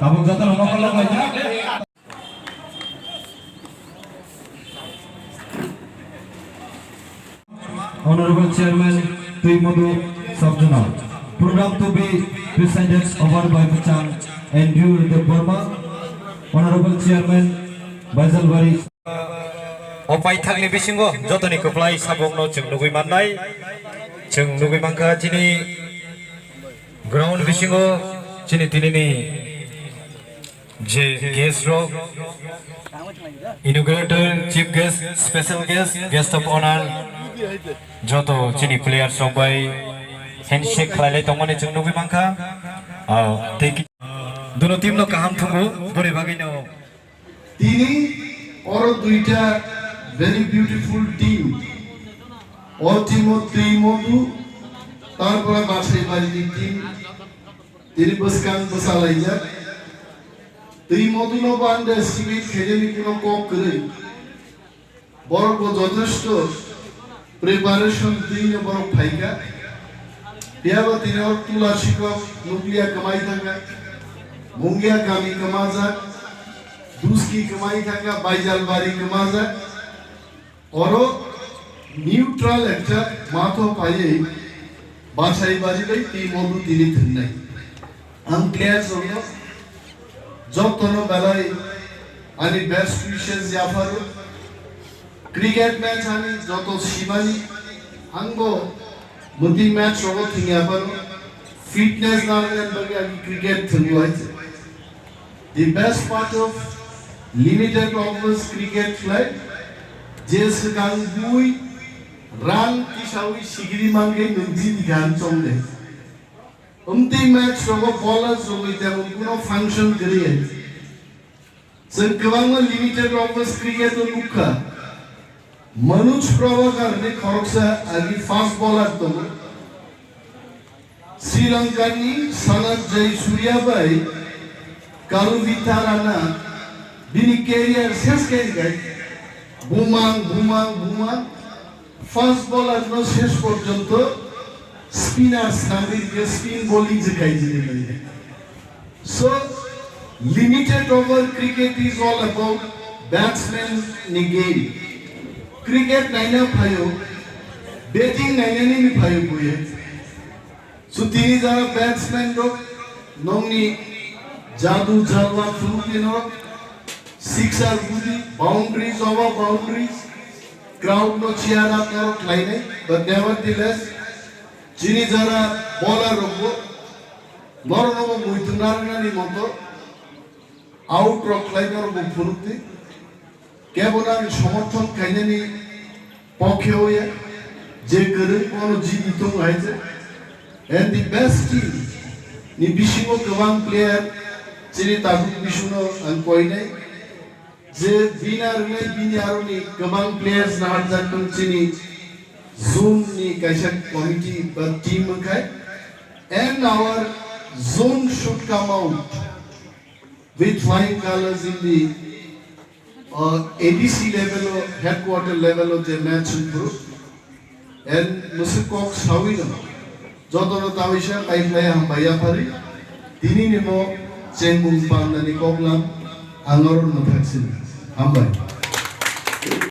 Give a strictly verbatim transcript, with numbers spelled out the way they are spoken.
Tabuk joto no mokol lok laijak. Honorable Chairman Twi Modu Sub-Zonal. Program to be presided over by Bachang Andrew Debbarma, Honorable Chairman Baijalbari. O paithakni bisingo jotoni kwplai sabokno chwng nugwi mannai. Chwng nugwi mankha chini ground bisingo chini tinini je guest rok, inaugurator, chief guest, special guest, guest of honor, joto chini players rok bai handshake khlailai tongmani chwng nugwi mankha. Ah, tei ki-, duno team no kaham thungo, boni bagwi no. Tini oro duita very beautiful team. O team o Twi Modu, tarpore Bachai Bari ni team. Tini bwskang bwsa laijak. Twi Modu no bo underestimate khainani kuno kok kwrwi. Borok bo jothesto preparation twi no borok phaikha. Phiya bo tini o Tula Sikok nukliya kwmai thangkha. Mungia kami kwmajak. Duski kwmai thangkha, Baijalbari kwmajak. Oro neutral ekta matho phaiwi Bachai Bari bai Twi Modu tini thwngnai. Ang players rokno jotono belai ani best wishes yapharo. Cricket match ani joto simani, angbo mwtwi match rogo thwngya phano fitness narwknani bagwi agi cricket thwngo hai se. The best part of limited overs cricket khlai je swkang bui run tisawi sigiri mankhe nwng jini gan chongnai. Umtwi match rogo bowler rogwi temo kuno function kwrwi hai. Chwng kwbangma limited overs cricket o nukha. Manoj Prabhakar hinwi khoroksa agi fast bowler tongo. Sri Lanka ni Sanath Jayasuriya bai Kalu Witharana bini career ses khe khai bumang, bumang, bumang. Fast bowler no ses porjonto spinner swnamwi rikhe spin bowling se khaijini nai. So, limited over cricket is all about batsman ni game. Cricket naina phaio, batting nainani ni phaio buye. So, tini jara batsman rok nongni jadu jalwa phunukni norok sixer budi, boundaries over boundaries, crowd no cheer up norok khlainai, but nevertheless, chini jara bowler rokbo norokno bo muitu narwknani moto out rok khlai norok bo phunukdi. Kebo nang somorthon khainani pokhe oya, je kwrwng bono jidi tongo hai je. And the best team ni bisingo kwbang player chini tabuk bisingno ang koinai. Je winner wngnai bini aroni kwbang players naharjak tong chini zone ni kaisa committee ba team wngkhai. And our zone should come out with flying colors in the, uh, A D C level o, headquarter level o je match wngphuru. And mwswk kok sawi no jotono tawi se tai khlai hambai yaphari. Tini ni bo chengmung pandani koklam ang oro no thaksini. Hambai.